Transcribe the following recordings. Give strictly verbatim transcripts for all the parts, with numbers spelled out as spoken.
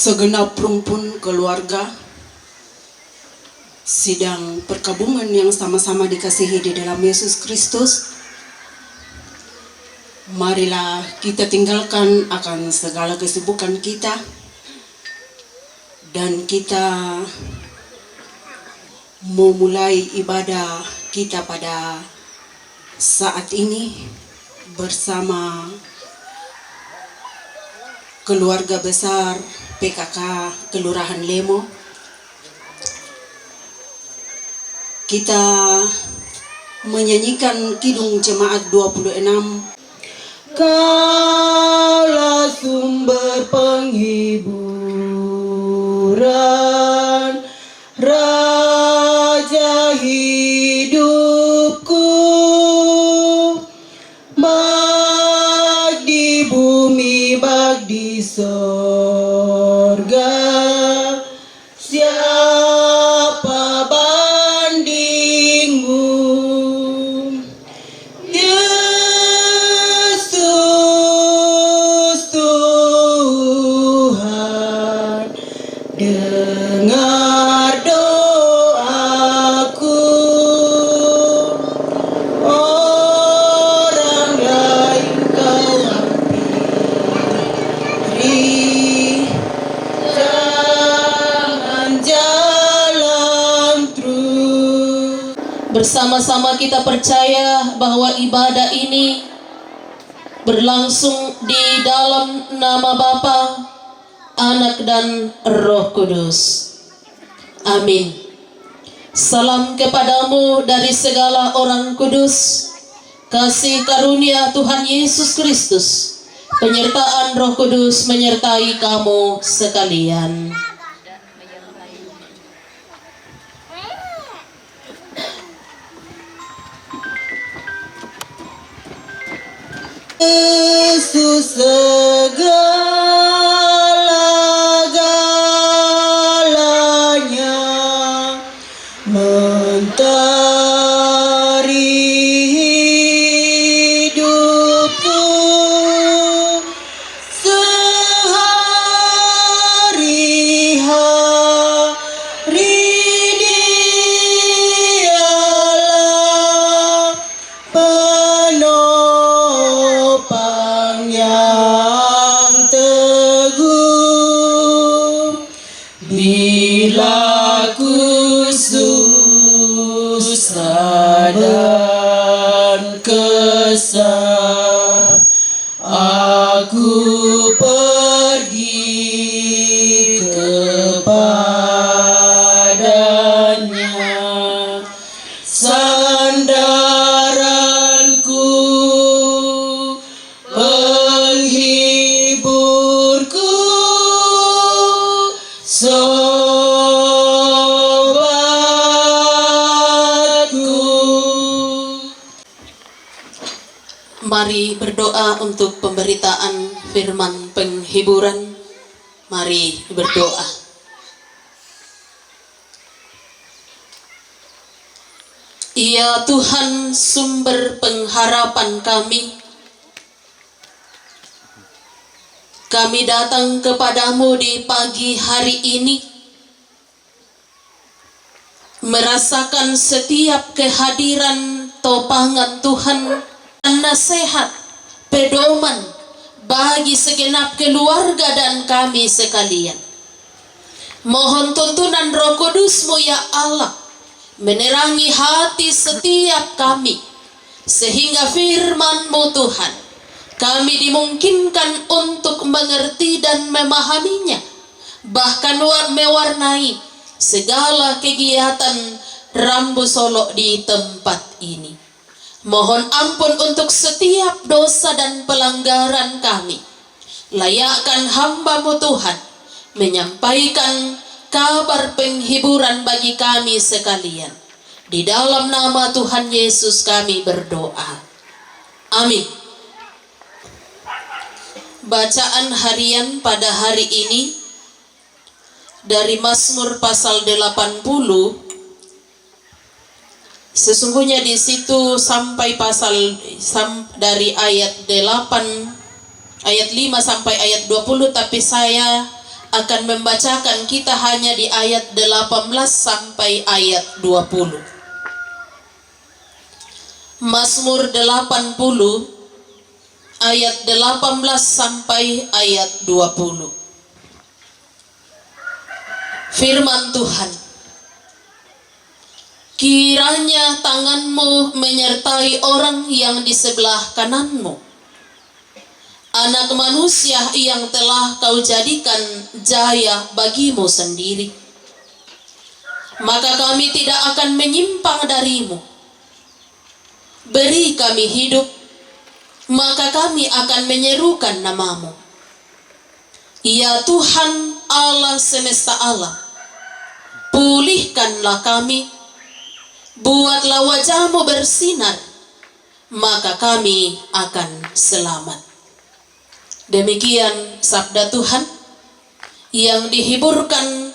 Segenap rumpun keluarga sidang perkabungan yang sama-sama dikasihi di dalam Yesus Kristus, marilah kita tinggalkan akan segala kesibukan kita dan kita memulai ibadah kita pada saat ini bersama keluarga besar P K K Kelurahan Lemo. Kita menyanyikan Kidung Jemaat dua puluh enam. Kaulah sumber penghiburan, Raja hidupku, baik di bumi, baik di sorga. Siapa bandingmu, Yesus Tuhan? Dengar doaku, orang lain Kau hampiri, jangan jalan terus. Bersama-sama kita percaya bahwa ibadah ini berlangsung di dalam nama Bapa, Anak, dan Roh Kudus. Amin. Salam kepadamu dari segala orang kudus. Kasih karunia Tuhan Yesus Kristus, penyertaan Roh Kudus menyertai kamu sekalian. Yesus segala-galanya, mentari hidupku, sehari-hari Dialah penopang yang teguh. Bila ku susah dan kesal, aku pergi kepadanya. Sandaranku, penghiburku, sobatku. Mari berdoa untuk pemberitaan firman penghiburan. Mari berdoa. Ya Tuhan, sumber pengharapan kami, kami datang kepadamu di pagi hari ini, merasakan setiap kehadiran topangan Tuhan, dan nasihat, pedoman bagi segenap keluarga dan kami sekalian. Mohon tuntunan Roh Kudus-Mu, ya Allah, menerangi hati setiap kami, sehingga firman-Mu, Tuhan, kami dimungkinkan untuk mengerti dan memahaminya, bahkan wa-, mewarnai segala kegiatan Rambu Solo di tempat ini. Mohon ampun untuk setiap dosa dan pelanggaran kami. Layakkan hamba-Mu, Tuhan, menyampaikan kabar penghiburan bagi kami sekalian. Di dalam nama Tuhan Yesus kami berdoa. Amin. Bacaan harian pada hari ini dari Mazmur pasal delapan puluh. Sesungguhnya di situ sampai pasal, sam-, dari ayat delapan, ayat lima sampai ayat dua puluh, tapi saya akan membacakan kita hanya di ayat delapan belas sampai ayat dua puluh. Mazmur delapan puluh, ayat delapan belas sampai ayat dua puluh. Firman Tuhan, "Kiranya tangan-Mu menyertai orang yang di sebelah kanan-Mu, anak manusia yang telah Kau jadikan jaya bagi-Mu sendiri. Maka kami tidak akan menyimpang dari-Mu. Beri kami hidup, maka kami akan menyerukan nama-Mu. Ya Tuhan, Allah semesta alam, pulihkanlah kami, buatlah wajah-Mu bersinar, maka kami akan selamat." Demikian sabda Tuhan yang dihiburkan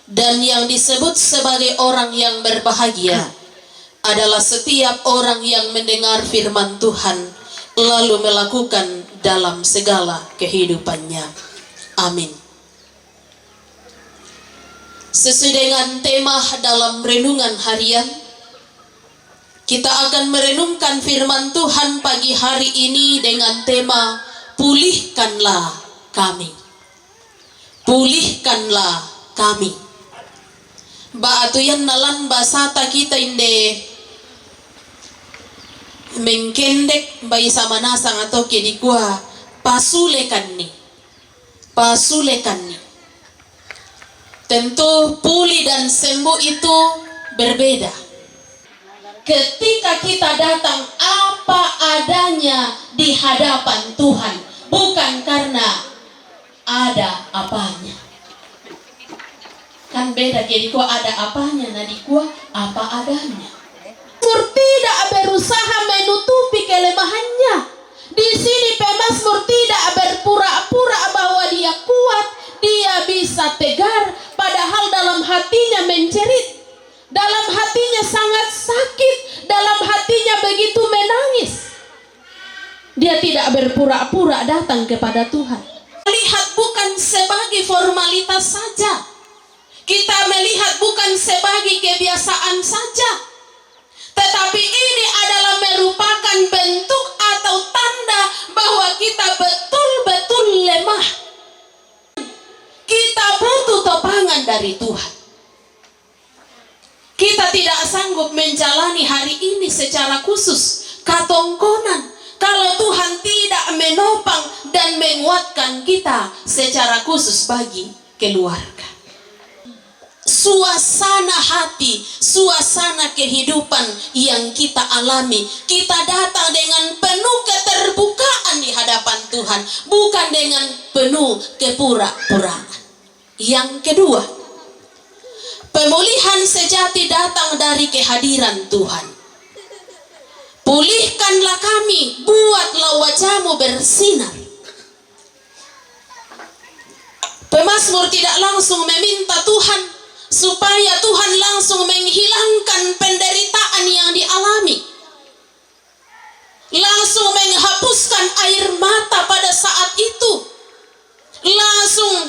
dan yang disebut sebagai orang yang berbahagia adalah setiap orang yang mendengar firman Tuhan lalu melakukan dalam segala kehidupannya. Amin. Sesuai dengan tema dalam renungan harian, kita akan merenungkan firman Tuhan pagi hari ini dengan tema "Pulihkanlah Kami". Pulihkanlah kami. Ba atu yan nalan basata kita inde mengkendek, ba isa manasang atau ke dikua pasulekanni. Pasulekanni. Tentu pulih dan sembuh itu Berbeda. Ketika kita datang apa adanya di hadapan Tuhan, bukan karena ada apanya. Kan beda, jadi ko ada apanya, na di ko apa adanya. Mazmur tidak berusaha menutupi kelemahannya. Di sini pemazmur tidak berpura-pura bahwa dia kuat, dia bisa tegar, padahal dalam hatinya menjerit. Dalam hatinya sangat sakit, dalam hatinya begitu menangis. Dia tidak berpura-pura datang kepada Tuhan. Lihat bukan sebagai formalitas saja. Kita melihat bukan sebagai kebiasaan saja. Tetapi ini adalah merupakan bentuk atau tanda bahwa kita betul-betul lemah. Kita butuh topangan dari Tuhan. Kita tidak sanggup menjalani hari ini secara khusus, katongkonan, kalau Tuhan tidak menopang dan menguatkan kita secara khusus bagi keluarga. Suasana hati, suasana kehidupan yang kita alami, kita datang dengan penuh keterbukaan di hadapan Tuhan, bukan dengan penuh kepura-puraan. Yang kedua, pemulihan sejati datang dari kehadiran Tuhan. Pulihkanlah kami, buatlah wajahmu bersinar. Pemazmur tidak langsung meminta Tuhan supaya Tuhan langsung menghilangkan penderitaan yang dialami. Langsung menghapuskan air mata pada saat itu. Langsung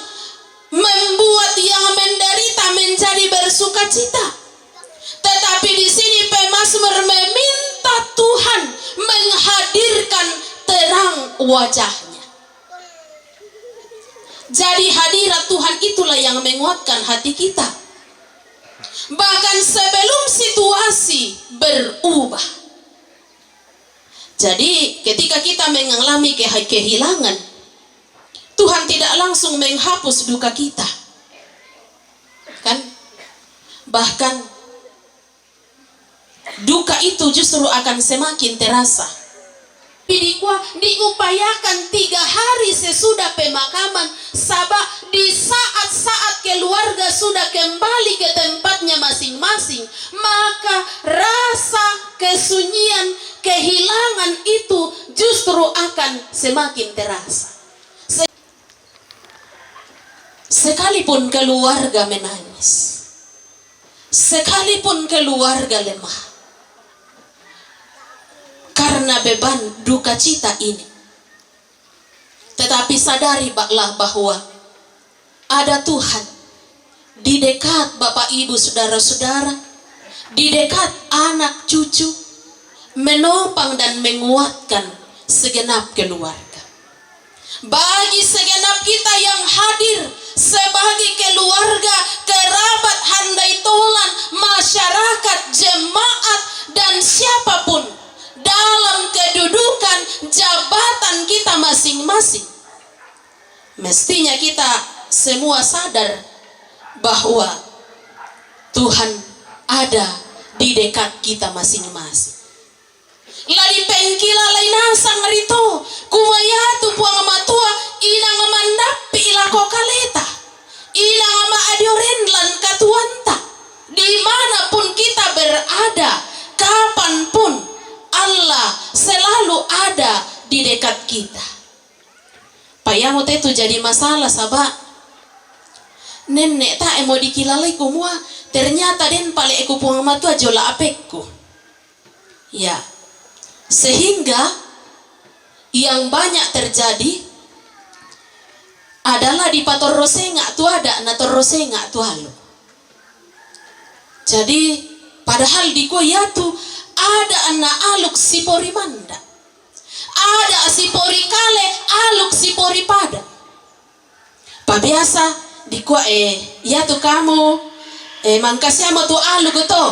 membuat yang menderita menjadi bersukacita. Tetapi di sini pemazmur meminta Tuhan menghadirkan terang wajahnya. Jadi hadirat Tuhan itulah yang menguatkan hati kita. Bahkan sebelum situasi berubah. Jadi ketika kita mengalami kehilangan, Tuhan tidak langsung menghapus duka kita. Kan? Bahkan duka itu justru akan semakin terasa. Di ko diupayakan tiga hari sesudah pemakaman, sabab di saat-saat keluarga sudah kembali ke tempatnya masing-masing, maka rasa kesunyian, kehilangan itu justru akan semakin terasa. Sekalipun keluarga menangis, sekalipun keluarga lemah karena beban duka cita ini, tetapi sadari baklah bahwa ada Tuhan di dekat Bapak Ibu Saudara-saudara, di dekat anak cucu, menopang dan menguatkan segenap keluarga. Bagi segenap kita yang hadir sebagai keluarga, kerabat, handai tolan, masyarakat, jemaat, dan siapapun dalam kedudukan jabatan kita masing-masing, mestinya kita semua sadar bahwa Tuhan ada di dekat kita masing-masing. La dipengkilalai nasang rito, kumua iatu Puang Matua inang mandappi lako kaleta, inang maadioren lan katuoanta. Dimanapun kita berada, kapanpun, Allah selalu ada di dekat kita. Paiamo te tu jadi masalah, saba' nenne' tae' mo dikilalai kumua ternyata den pale'ku Puang Matua jolo apekku. Ya. Sehingga yang banyak terjadi adalah dipatorro senga' tu ada', natorro senga' tu alu'. Jadi, padahal dikua iatu ada' na alu' sipori manda'. Ada' sipori kale, alu' sipori pada'. Pabiasa dikua, eh, iatu kamu, eh, mangkasiamo tu alu' to.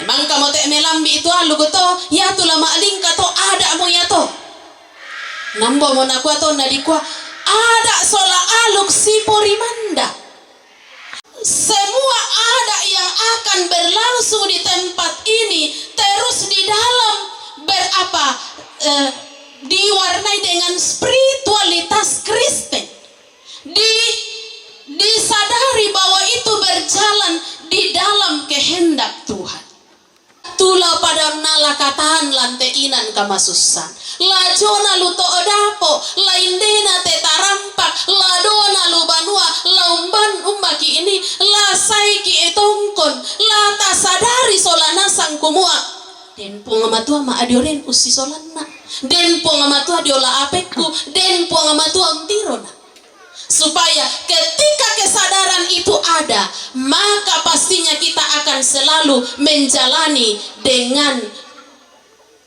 Eh, mangkamo te' melambi' tu alu' to, iatu la ma'lingka to, ada'mo iato. Nambomo nakua to, na dikua, ada' sola alu' sipori manda'. Semua ada' yang akan berlangsung eh, diwarnai dengan spiritualitas Kristen. Di, disadari bahwa itu berjalan di dalam kehendak Tuhan. Tula pada nala katan lan te inan kamasussan. La jona lu to odapo, la indena te tarampak, la dona lu banua, la umban umbaki ini, la saiki etongkon, la tasadari sola nasang kumua. Den Puang Matua ma adioren ussisolanna. Den Puang Matua diola apekku, den Puang Matua untirona. Supaya ketika kesadaran itu ada, maka pastinya kita akan selalu menjalani dengan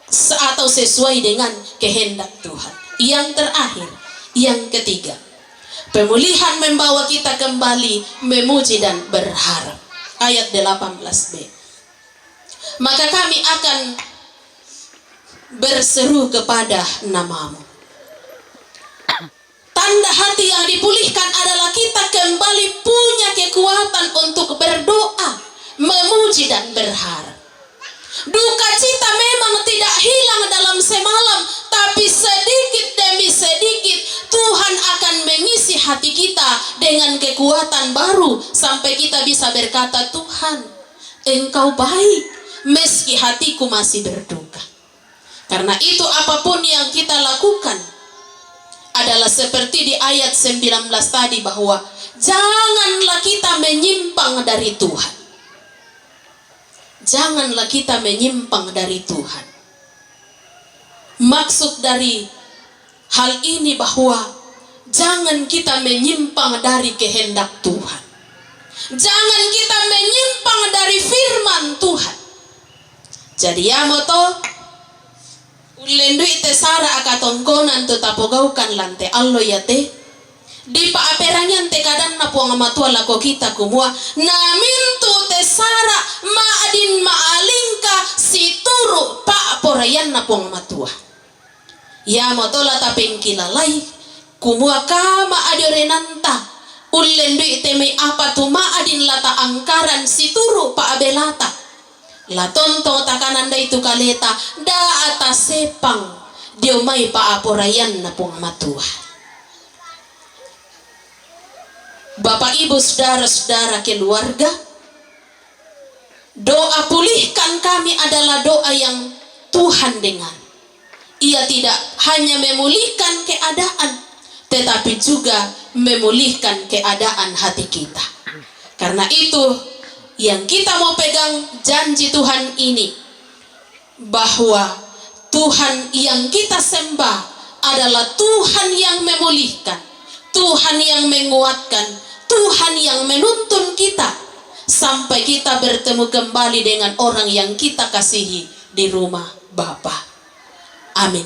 se-, atau sesuai dengan kehendak Tuhan. Yang terakhir, yang ketiga, pemulihan membawa kita kembali memuji dan berharap. Ayat delapan belas b. Maka kami akan berseru kepada nama-Mu. Tanda hati yang dipulihkan adalah kita kembali punya kekuatan untuk berdoa, memuji dan berharap. Duka cita memang tidak hilang dalam semalam, tapi sedikit demi sedikit Tuhan akan mengisi hati kita dengan kekuatan baru sampai kita bisa berkata, "Tuhan, Engkau baik, meski hatiku masih berduka." Karena itu, apapun yang kita lakukan adalah seperti di ayat sembilan belas tadi, bahwa janganlah kita menyimpang dari Tuhan. Janganlah kita menyimpang dari Tuhan. Maksud dari hal ini bahwa jangan kita menyimpang dari kehendak Tuhan. Jangan kita menyimpang dari firman Tuhan. Jadi, iamoto ullen dui te sara aka tongkonan tu tapogaukan lan te allo iate, dipa'perangian te kadanNa Puang Matua lako kita kumua, namintu te sara ma'din ma'alingka situru' pa'poraianNa Puang Matua. Iamoto la tapengkilalai kumua kama adiorenanta, ullen dui te mai apa tu ma'din la ta'angkaran situru' pa'belata. La tontong takanan dai tu kaleta, da'a tasepang dio mai pa'poraianNa Puang Matua. Bapak, Ibu, saudara-saudara keluarga, doa pulihkan kami adalah doa yang Tuhan dengar. Ia tidak hanya memulihkan keadaan, tetapi juga memulihkan keadaan hati kita. Karena itu, yang kita mau pegang janji Tuhan ini, bahwa Tuhan yang kita sembah adalah Tuhan yang memulihkan, Tuhan yang menguatkan, Tuhan yang menuntun kita sampai kita bertemu kembali dengan orang yang kita kasihi di rumah Bapa. Amin.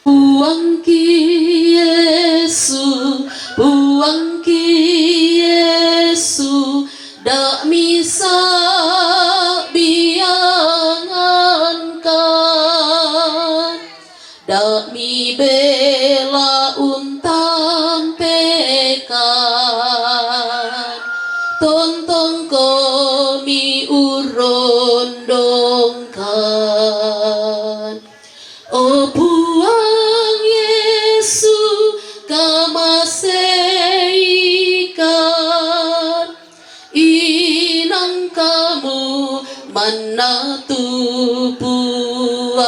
Puangki Yesu, Puangki Yesu, da' misa'biangankan, da' mibela untampekan, tontong komi urrondongkan. O Puang Yesu, kamaseikan, inang kamu manna tu Puang,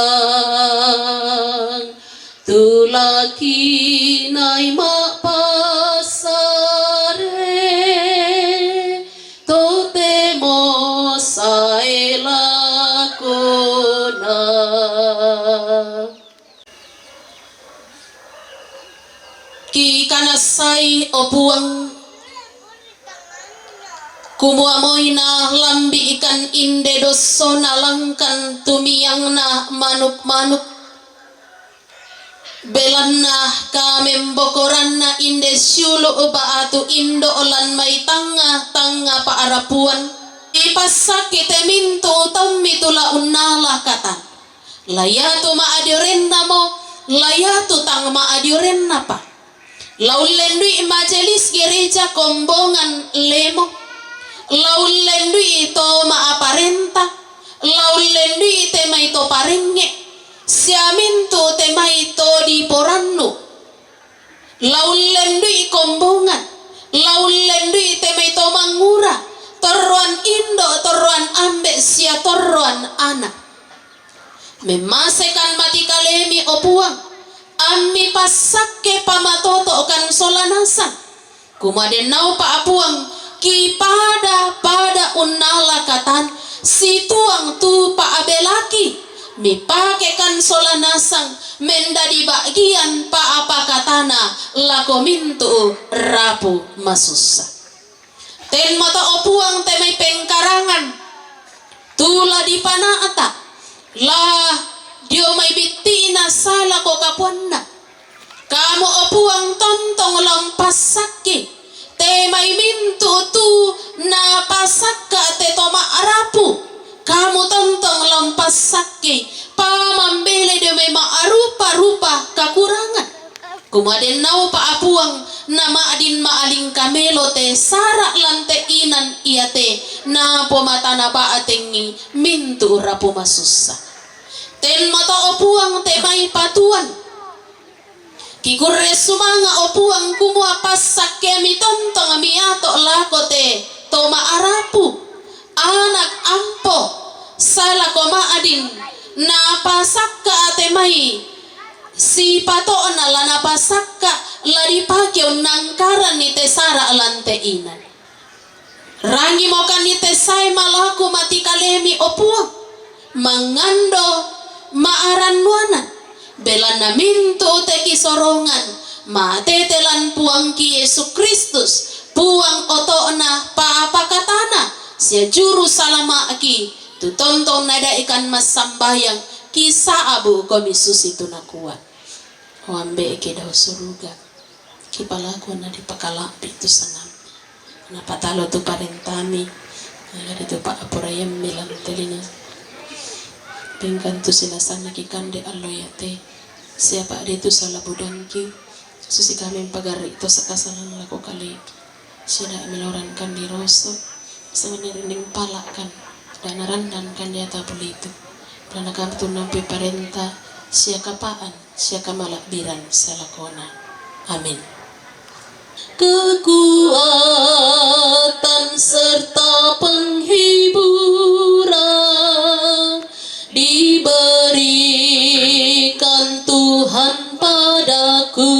tu la kinai ma'passare, totemo sae lakona. Kikanassai, o Puang, kumua moi nalambi'ikan inde dossona langkan tumiangna manuk-manuk. Belanna kamembokoranna inde siulu' ba'tu indo' lan mai tangnga-tangnga pa'rapuan. Ipassakki te mintu' taummi tu la unnala katan. La iatu ma'adiorennamo, la iatu tang ma'adiorennapa. La ullendui majelis gereja kombongan lemo. La ullendui to ma'aparenta. La ullendui te mai to parengnge'. sia mintu' te mai to diporannu, la ullendui kombongan, la ullendui te mai to mangura, torroan indo', torroan ambe' sia torroan ana'. Memmasekan mati kalemi, o Puang, ammi passakke pamatoto'kan sola nasang. Kumua dennaupa, Puang, kipada-pada unnala katan, situang tu pa'belaki, mipakekan sola nasang mendadi ba'gian pa'apa katana lako mintu' rapu masussa. Tenmoto, o Puang, te mai pengkarangan, tu la dipana'ta, la dio mai bitti'na sae lako kapuanna. Kamu, o Puang, tontong la umpassakki te mai mintu' tu napasakka te to ma'rapu. Kamu tontong la umpassakki, pamambelai dio mai ma'rupa-rupa kakurangan. Kumua dennaupa, Puang, nama'din ma'aling kamelo te sara' lan te inan iate napomatana ba'tengngi mintu' rapu masussa. Tenmoto, o Puang, te mai patuoan, kikurre sumanga', o Puang, kumua passakkeami tontong miato' lako te to ma'rapu, anak ampo, sae lako ma'din, napasakka te mai sipato'na la napasakka, la dipake unnangkaranni te sara' lan te inan. Rangimokanni te sae malaku mati kalemi, o Puang, mangando ma'arannuanan, belanna mintu' te kisorongan, ma'tete lan Puangki Yesu Kristus, Puang oto'na, pa'apa katana, sia Juru Salama'ki, tu tontong nadaekan massambayang, kisa'bu komi susitu nakua. O Ambe'ki dao suruga, kipalakuan na dipakala'bi' tu sangammi, napatalo tu parentami, na ditu pa'apuraiammi lan te lino. Pengkan tu sinasanna kikande allo iate, sia pa'de tu sala budangki, susi kami mpagarri' to sakasalan lako kaleki. Sia da' milorangkan diroso, sangadinna dinding pala'kan, da' narannangkan diata bulitu. Belanna kamu tu nampui parenta, sia kapa'an, sia kamala'biran salakona. Amin. Kekuatan serta penghiburan diberikan Tuhan padaku.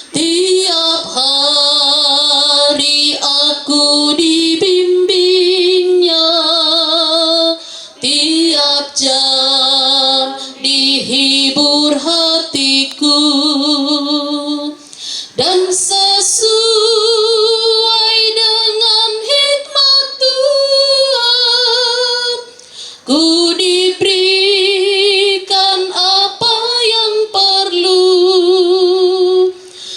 Tiap hari aku dibimbingnya, tiap jam dihibur hatiku. Dan sesuai dengan hikmat Tuhan, ku diberikan apa yang perlu.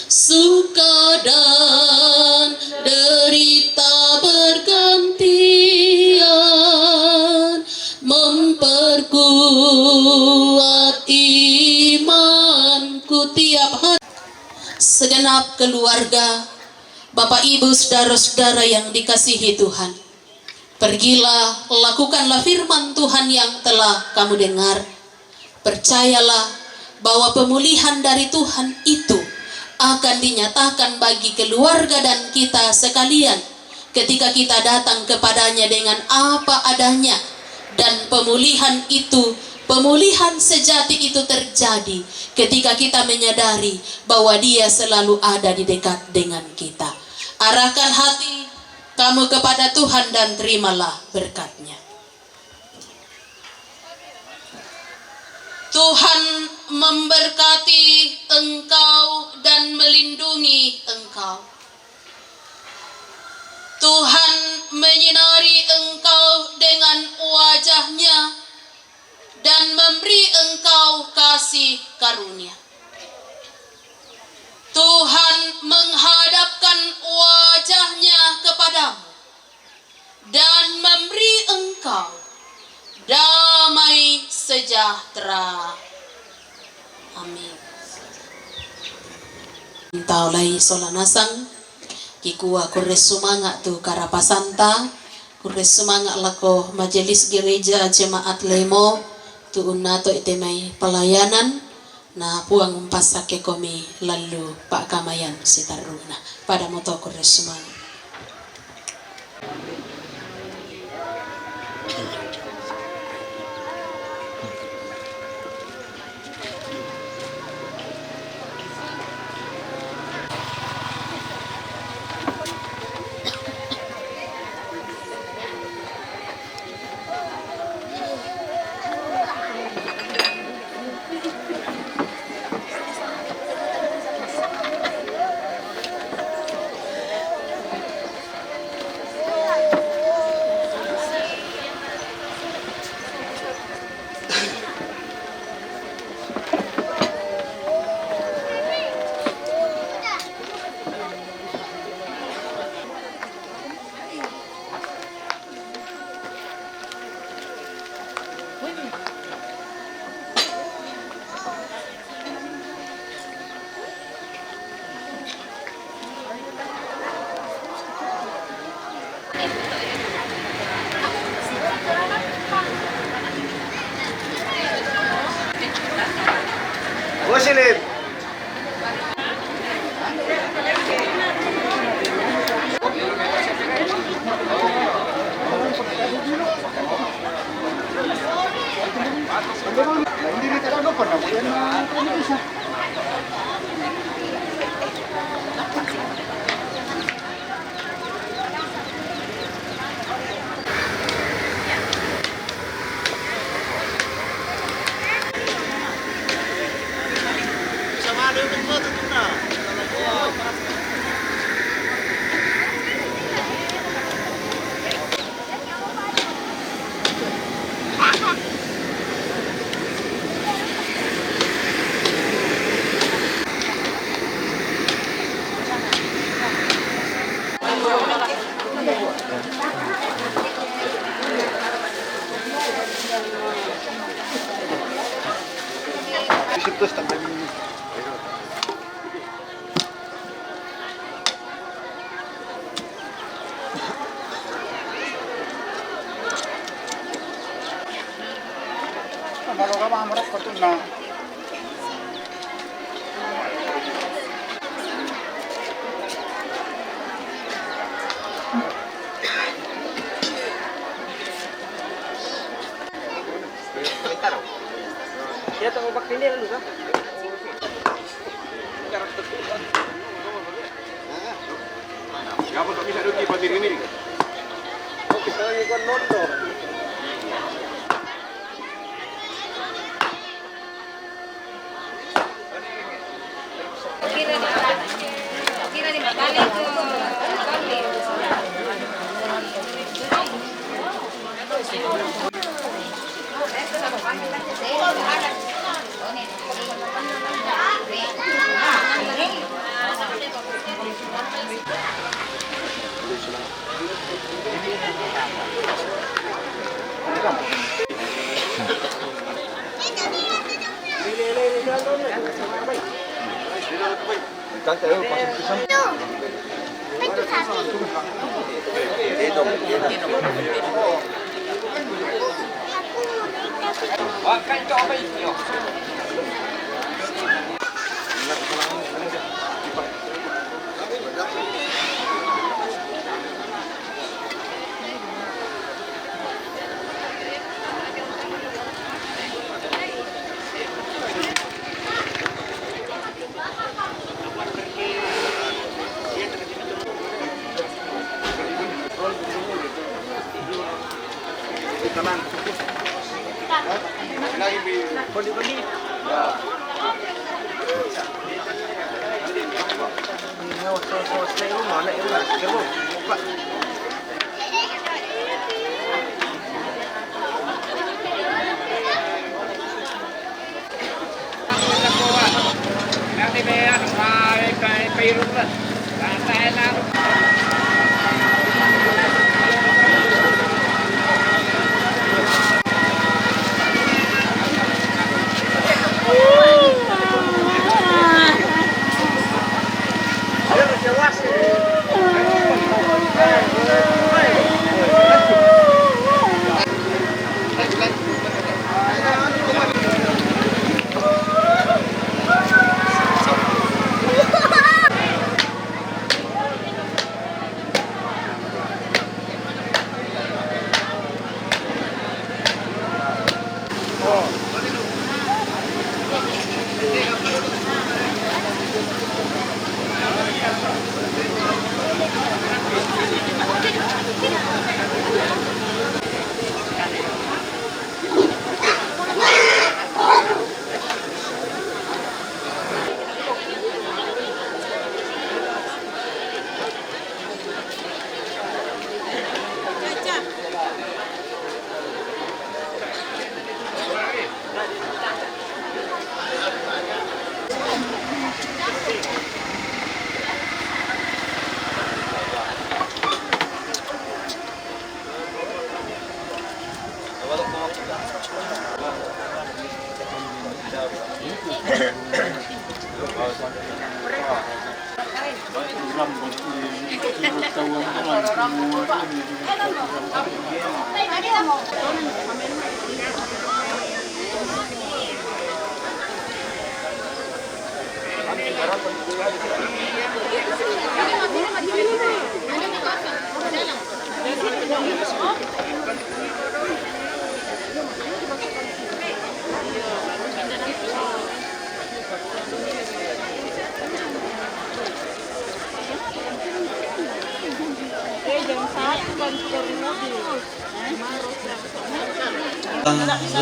Suka dan derita bergantian memperkuat imanku tiap hari. Segenap keluarga, Bapak, Ibu, saudara-saudara yang dikasihi Tuhan, pergilah, lakukanlah firman Tuhan yang telah kamu dengar. Percayalah bahwa pemulihan dari Tuhan itu akan dinyatakan bagi keluarga dan kita sekalian ketika kita datang kepada-Nya dengan apa adanya. Dan pemulihan itu, pemulihan sejati itu terjadi ketika kita menyadari bahwa Dia selalu ada di dekat dengan kita. Arahkan hati kamu kepada Tuhan dan terimalah berkat-Nya. Tuhan memberkati engkau dan melindungi engkau. Tuhan menyinari engkau dengan wajah-Nya dan memberi engkau kasih karunia. Tuhan menghadapkan wajah-Nya kepadamu dan memberi engkau damai sejahtera. Amin. Taulai sola nasang, kikua kurre sumanga' tu karapasanta, kurre sumanga' lako Majelis Gereja Jemaat Lemo, Tu'unna to i te mai pelayanan, na Puang umpassakkekomi lallu pa'kamayan sitarru'na. Pada moto kurre sumang. Muslim.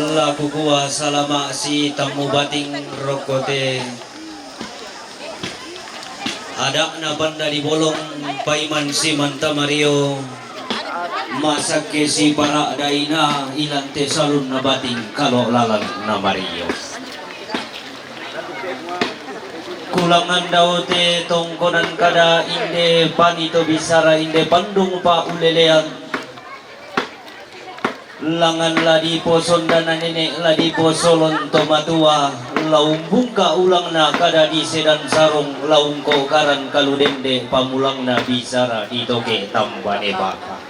La kukua salama' si tammu bating rokko te. Ada'na Panda di Bolong, Paiman Simanta Mario, masakke sipara' daina ilante salunna bating kalo lalang na Mario. Kulangan daute tongkonan kada inde pani to bisara inde pandung pa ulelean. Langan la diposondana nene' la diposolon to matua, la umbungka ulangna kada di sedan sarong, la ungkokaran kalu dende pamulangna bisara di toke tambane baka.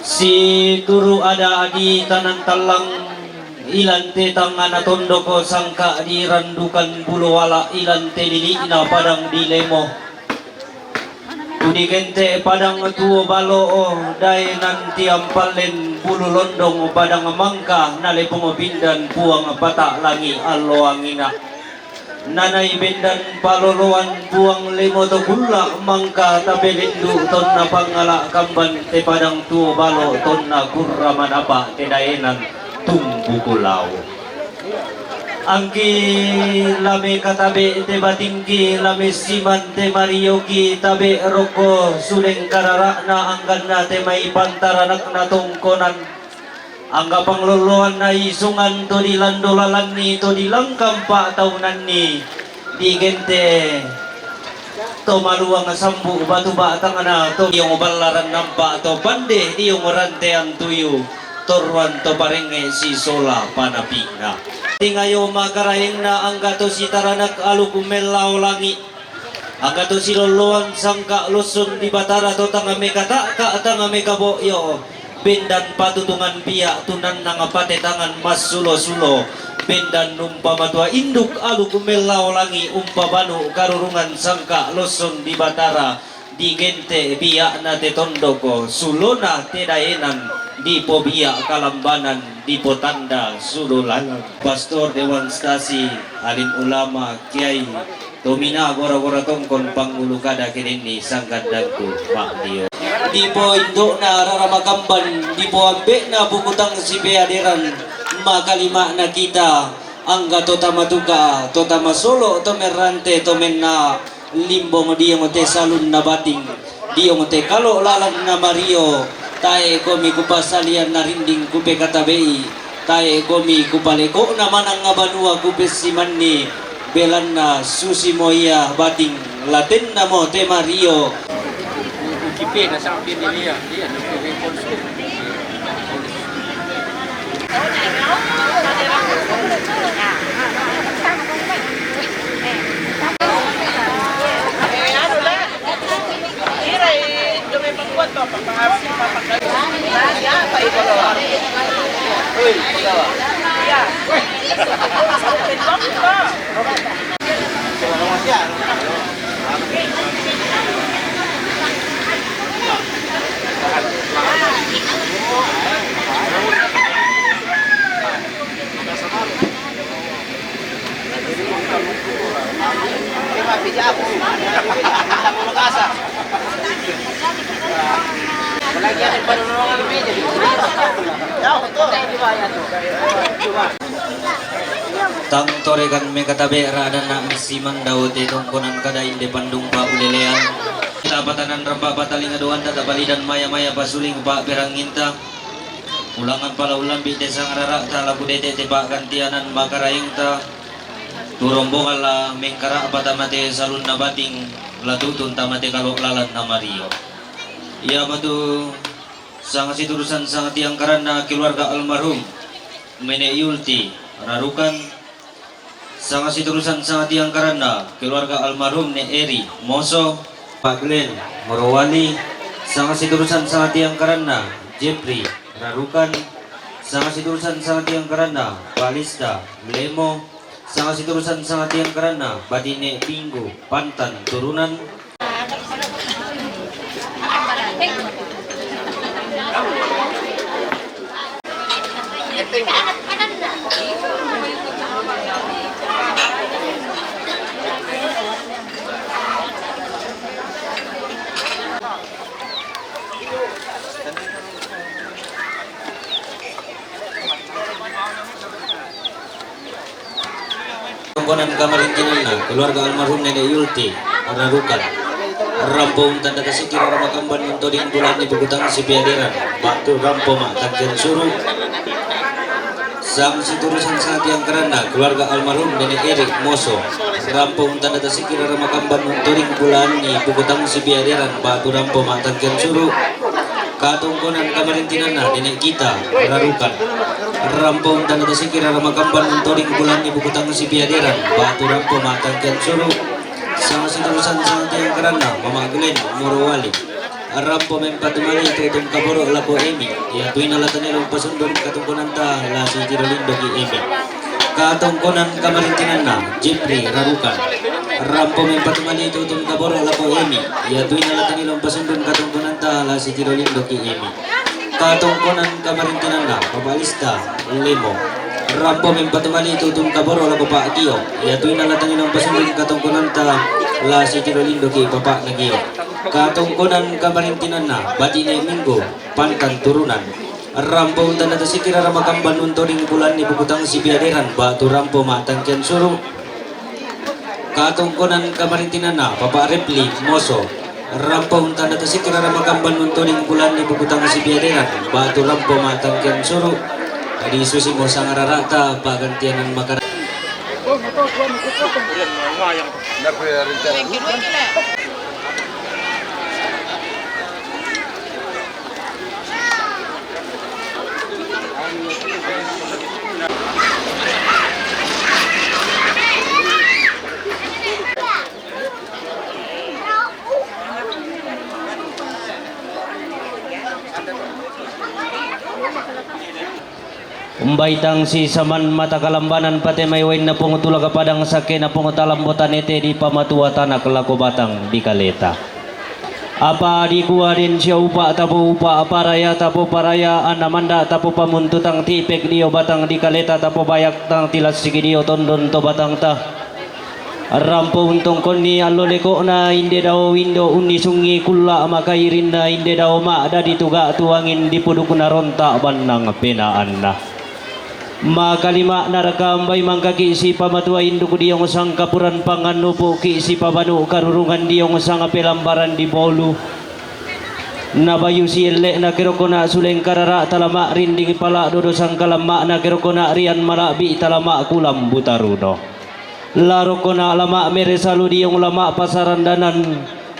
Situru ada di tanan tallang ilante tangngana tondoko sangka di randukan bulu wala ilante lili'na padang di lemo. Tu digente' padang tuo balo'o, daenan tiampallen bulu londong padang mangka, nalepong bindan Puang pata' langi' allo angina. Nanai bendan paloloan Puang lemo to kulla' mangka tapelendu' tonna pangngala' kamban te padang tuo balo' tonna kurra manapa' te daenan tumbuku lao. Angki la mekatabe' te batingki, la messiman te marioki, tabe' rokko suleng karara'na angganna te mai pantaranakna tongkonan. Angga panglolloanna isungan to dilando lalanni to dilangkang pa'taunanni, digente' to maluang sambu' batu batangna to diong ballaran nampa' to pande diong rantean tuyu. Torroan to parengnge' sisola panapi'na. Tingayo makaraengna angga to sitaranak aluk mellao langi'. Angga to silolloan sangka' losson di Batara to tang mekata'ka' tang mekabo'yo. Bendan patutungan bia' tu nannang patetangan massulo-sulo. Bendan umpama tua induk aluk mellao langi' umpabanu karurungan sangka' losson di Batara. Digente' bia'na te tondoko, sulona te daenan, dipobia' kalambanan, dipotanda sulu lalang. Pastor, Dewan Stasi, alim ulama, kiai, tomina gora-gora tongkon pangulu kada kedenni sanggandangku ma'dio. Dipo indo'na rara makamban, dipo ambe'na buku tang sipeaderan, makalima'na kita, angga to tamatuka, to tamasolo, to merrante, to menna, Limbong diong te salunna bating, diong te kalo lalanna mario, tae' komi kupasalian narinding kupekatabe'i, tae' komi kupaleko'na manang banua kupessimanni, belanna susimo ia bating, latennamo te mario. Tang toregan mekatabe' ra'danna messiman dao te tongkonan kada inde pandung pa'ulelean. Tapatanan rampa patalinga doanta tapalidan maya-maya pasuling pa'perangnginta. Ulangan pala ullambi' te sangrara'ta la kudete' te pa'gantianan makaraengta. Tu rombongan la mengkara'pa tama te salunna bating, la tutun tama te kalo lalanna mario. Iamatu sanga siturusan sanga tiangkaranna keluarga almarhum Mene' Yulti Rarukan, sanga siturusan sanga tiangkaranna keluarga almarhum Ne' Eri Moso, Pa' Glenn Morowali, Sanga siturusan sanga tiang karanna, Jepri Rarukan. Sanga siturusan sanga tiang karanna, Balista Lemo. Sanga siturusan sanga tiang karanna, Batine Minggu Pantan Turunan. Tongkonan kamarintinanna, keluarga almarhum Nenek Yulti Rarukan. Rampo untanda tasikira ramakamban untoding bulan ni bukutang sipiaderan, batu rampo ma tangkian suru. Sang siturusan sanga tiang karanna, keluarga almarhum Nenek Erik Moso. Rampo untanda tasikira ramakamban untoding bulan ni bukutang sipiaderan, batu rampo ma tangkian suru. Katongkonan kamarintinanna, Nenek Gita Rarukan. Rampo untanda tasikira ramakamban untoding bulan ni bukutang sipiaderan, batu rampo ma tangkian suru. Sang siturusan sanga tiang karanna, Mama Glenn Morowali. Rampo mempatumali tutung kaboro lako Emi, ia tuina latani long pasundun katongkonanta la sitiro lindoki Emi. Katongkonan kamarintinanna, Jepri Rarukan. Rampo mempatumali tutung kaboro lako Emi, ia tuina latani long pasundun katongkonanta la sitiro lindoki Emi. Katongkonan kamarintinanna, Papa Lista Lemo. Rampo mempatumali tutung kaboro lako Pak Gio, ia tuina latani long pasundun katongkonanta la sitiro lindoki Papa na Gio. Katongkonan kamarintinanna, Batine Minggu Pantan Turunan. Rampo untanda tasikira ramakamban untoding bulan ni bukutang sipiaderan, batu rampo ma tangkian suru. Katongkonan kamarintinanna, Papa Repli Moso. Rampo untanda tasikira ramakamban untoding bulan ni bukutang sipiaderan, batu rampo ma tangkian suru. Jadi susi mo sangararata pagantianan makara. Umbaitang sisaman mata kalambanan pate mai wainna Pungu Tulaga Padang sakkena Pungu Talambo tanete dipamatua tanak lako batang di kaleta. Apa dikua den siupa tapo upa, paraya tapo paraya, anna manda tapo pamuntu tang tipek dio batang di kaleta tapo bayak tang tilassiki dio tondon to batangta. Rampo untongkonni allo leko'na inde dao indo unnisungi kulla makairinna inde dao ma'dadi tuga tuangin dipudukna ronta bannang penaanna. Makalima'na raka umbai mangkaki sipamatua induk diong sangkapuran pangannupu'ki sipabanu karurungan diong sanga pelambaran dipolu. Nabayu sielle'na kerokkona suleng karara tala ma'rinding pala dodo sangkalamma'na kerokkona rian mala'bi tala ma'kulambu taruno. La rokkona la ma'mere salu diong la ma'pasarandanan,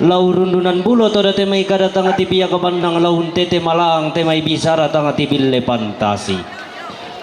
la urundunan bulo to date mai kadatang tipiak bannang la untete malaang te mai bisara tang tibille pantasi.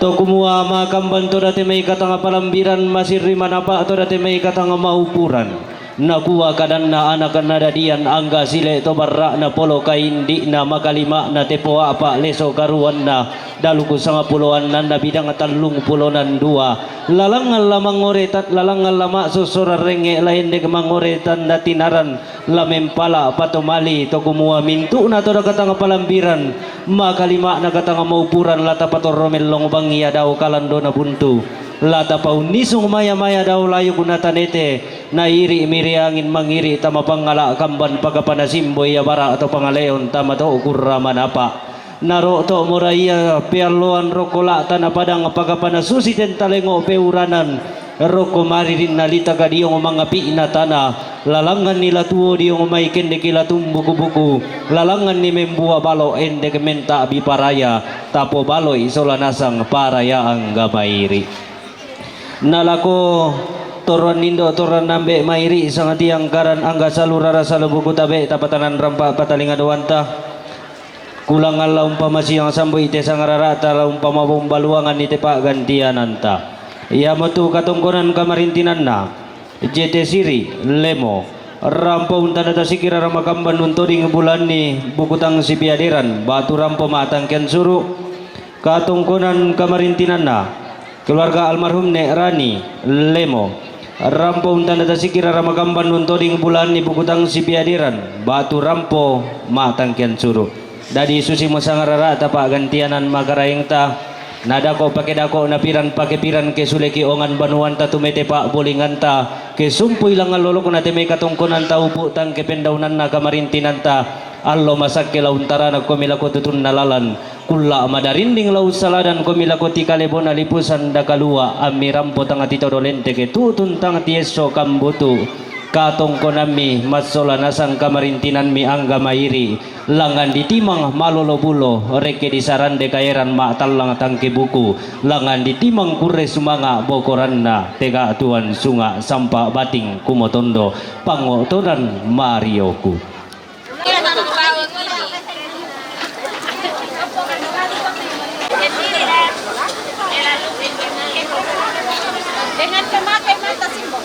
To kumua makamban to date mai katang palambiran masirri manapa to date mai katang maupuran. Nakua kadanna anak nadadian angga sile to barra'na polo kaindi'na makalima'na tepo a'pa leso karuanna daluku sangapuloannanna bidang tallung pulonan dua. Lalangngan la mangngore ta-, lalangngan la ma'sossoran renge la endek mangngore tanda tinaran la mempala patomali to kumua mintu'na to dakatang palambiran makalima'na katang maupuran la tapatorro mellong bangia dao kalandona buntu la tapaunnisung maya-maya dao layuk na tanete. Nairi miri angin mangiri tama pangngala kamban pakapana simbo ia bara to pangaleon tama to kurra manapa. Naro to mora ia pealloan rokko la'ta na padang pakapana susi tentalengo peuranan. Rokko maririnna litaka diong mangapi'na tana, lalangnganni la tuo diong mai kendeki la tumbuku-buku, lalangnganni membua balo endek menta biparaya, tapo baloi sola nasang paraya angga mairi. Nalako torroan indo torroan ambe mairi sangatiang karan angga salu rara salu buku tabe tapatanan rampa patalinga doanta. Kulangan la umpama siang sambui te sangararata la umpama bomba luangan ni te pa'gantiananta. Iamotu katongkonan kamarintinanna, J T Siri, Lemo, Rampo untanda tasikira ramakamban untoding bulanni bukutang sipiaderan, batu rampo matangkian suru, katongkonan kamarintinanna, keluarga almarhum Nek Rani Lemo. Rampo untanda tasikira ramakamban untoding bulanni bukutang sipiaderan, batu rampo matangkian suru. Dadi susimo sangarara'ta pa'gantianan makaraengta, nadako pake dako napiran pake piran ke suleki ongan banuanta tumete pa'bolinganta, ke sumpui langngan lolokna te mai katongkonanta upu tangke pendaunanna kamarintinanta, allo masakke la untaranakkomi lako tutunna lalan, kulla madarinding la ussaladankomi lako tikalebona lipusan dakalua, ammi rampo tang titodo lenteke tutun tang tiesso kambutu, katongkonammi massola nasang kamarintinammi angga mairi, langngan ditimang malolo bulo, rekke disarande kaeran ma'tallang tangke buku, langngan ditimang kurre sumanga' bokoranna, tega tuan sunga' sampa' bating kumotondo, pango'tonan marioku. Dengan pemakai mata simbol.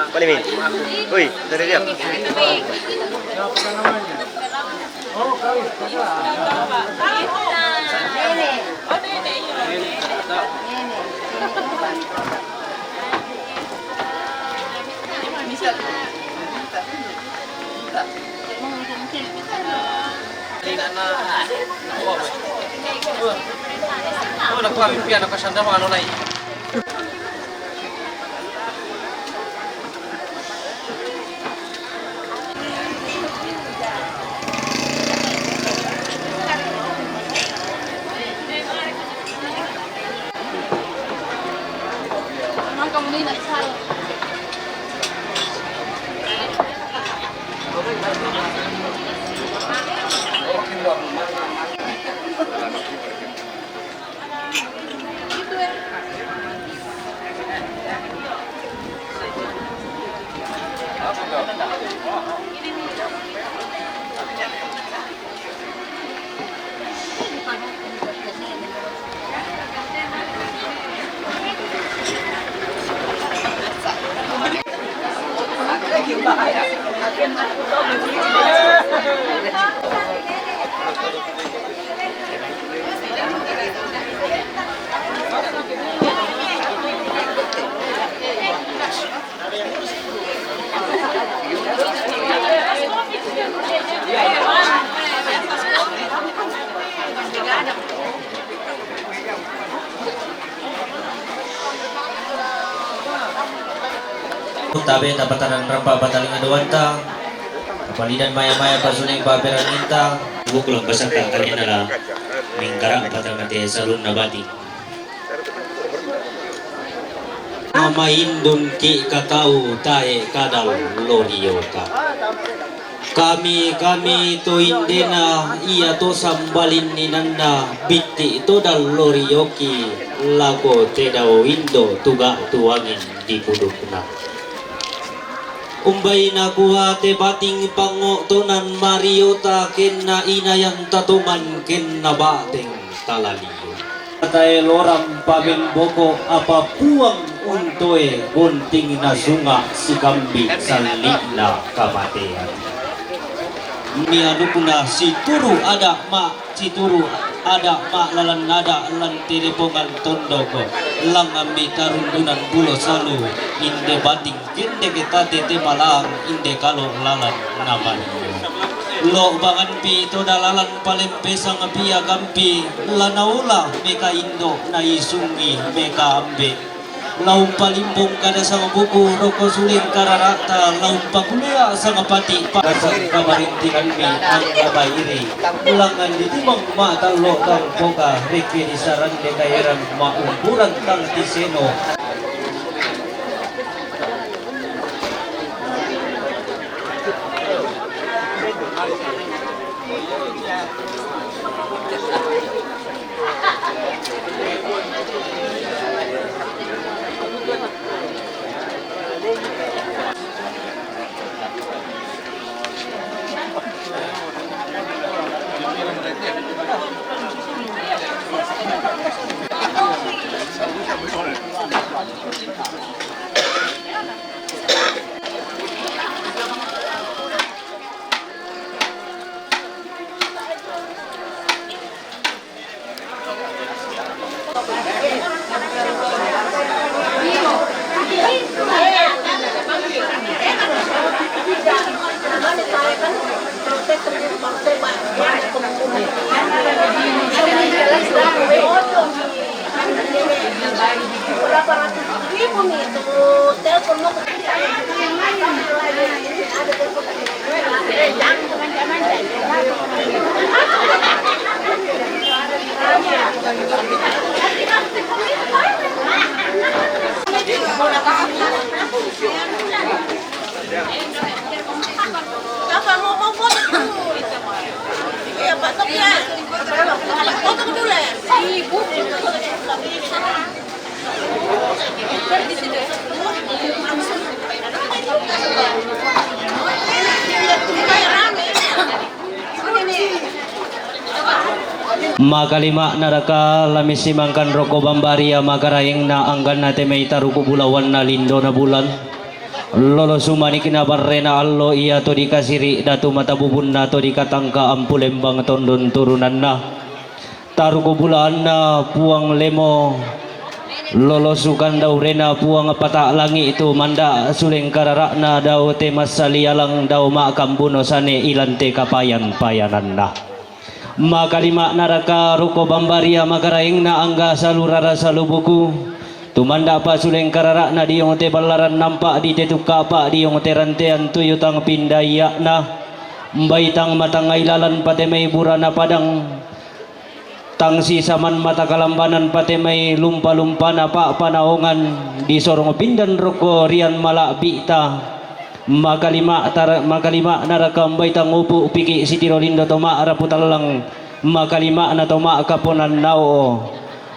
Balik, Mi. Oi, dari dia. Tabe tapatanan rampa patalinga doanta. Kapalidan maya-maya pasuneng paperan minta. Bukulong basaka kalena la mingkara patamate salun nabati. Mamaindun ki katau tae kadal loriota. Kami-kami to indena ia to sambalin ninanna bitti to dallorioki lako te dao indo tuga tuangin di pudukna. Umbai nakua te bating pangotonan mariota kenna inayan tatongan kenna bateng talalio. Tae loram paben boko apa puang untoe bonting nasunga sikambi sallikna kamatean. Mianukna situru ada ma situru ada ma lalan nada lan telepongan tondoko langambi tarundunan bulo salu inde bating Gendek tate te malang inde kalo lalan namani. Lo bangan pi to dalalan palempesang pia gampi lanaula meka indo na isungi meka ambe. Laung palimbong kada sang buku roko suling kararata laung pakulea sang pati pasang kamarintinan mi angga bairi ulangan ditimang mata lo tang poka reke disaran deka eran maumpuran tang tiseno. Makalima naraka lamisimangkan roko bambaria makaraengna angganna te mai taruku bulawanna lindona bulan. Lolo sumanikna barrena allo ia to dikasiri datu matabubunna to dikatangka ampulembang tondon turunanna. Taruku bulaanna puang lemo lolo sukan daurena puang pata langi tu manda suleng kararakna dau te massalialang dau makambuno sane ilante kapayan-payananna. Makalima naraka ruko bambaria makaraengna angga salurara salubuku. Tumanda pasuleng kararakna diong te ballaran nampak di te tukkapa diong te rantean tuyutang pindaiakna. Mbaitang matangai lalan patemai burana padang. Tang sisaman mata kalambanan patemai lumpa-lumpana pa panaongan disorong pindan roko rian malakbita. Makalima tar-, makalima naraka mbaitang upu piki sitiro lindo toma rapu tallang. Makalima na toma kaponan nao.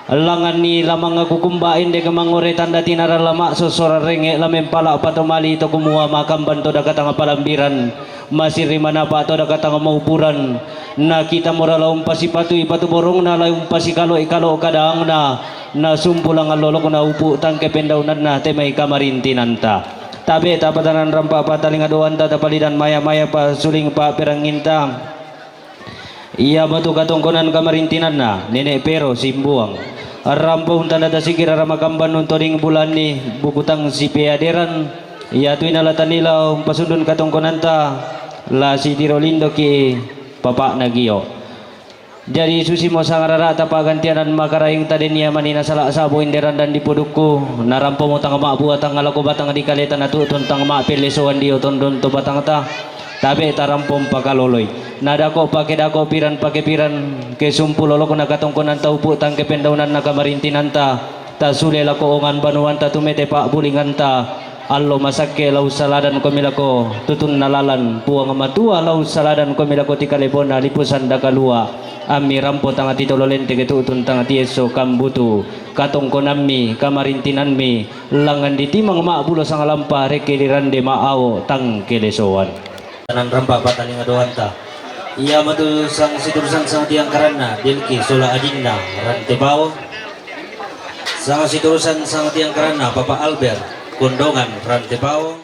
Langan ni lamang kukumba ende kemangore tanda tinara lama sosora renge lamen pala patomali to kumua makamban to dakatang palambiran. Masiri manapa to dakatang maupuran. Na kita mora laung pasipatu ipatu borong na laung pasikalo ikalo kadang na. Na sumpulang lolok na upu tangke pendaunanna temai kamarintinanta. Tabe' tapatanan rampa' patalingadoanta tapalidan maya-maya pasuling pa'peranginta. Iamo tu katongkonan kamarintinanna Nene' Pero Simbuang. Rampong tanda tasikira ramakamban untoding bulanni bukutang sipeaderan. Iatu inala tanila umpasundun katongkonanta la sitiro lindoki papa'na gio'. Jadi susimo sangarara'ta pa'gantianan makaraeng taden ia mani nasala sa'bu inderan dan dipudukku, narampomo tang ma'bua tang lako batang dikaleta natu'tun tang ma'pellesoan dio tondon to batangta. Tabe' tarampong pakaloloi. Nadako pake dako piran pake piran ke sumpu lolokna katongkonanta upu' tang kependaunanna kamarintinanta. Tasule lako ongan banuanta tumete pa'bulinganta. Allo masakke la ussaladankomi lako tutunna lalan Puang Matua, la ussaladankomi lako tikalebona lipu sanda kalua', ammi rampo tang titolo lenteke tu'tun tang tiesso kambutu, katongkonammi, kamarintinammi, langngan ditimang ma'bulo sanglampa rekke dirande ma'ao tang kelesoan. Tanan rampa patalingadoanta. Iamo tu sang siturusan sang tiangkaranna Bilki sola adinna Rantebao. Sang siturusan sang tiangkaranna Papa Albert Kondongan Rantebao.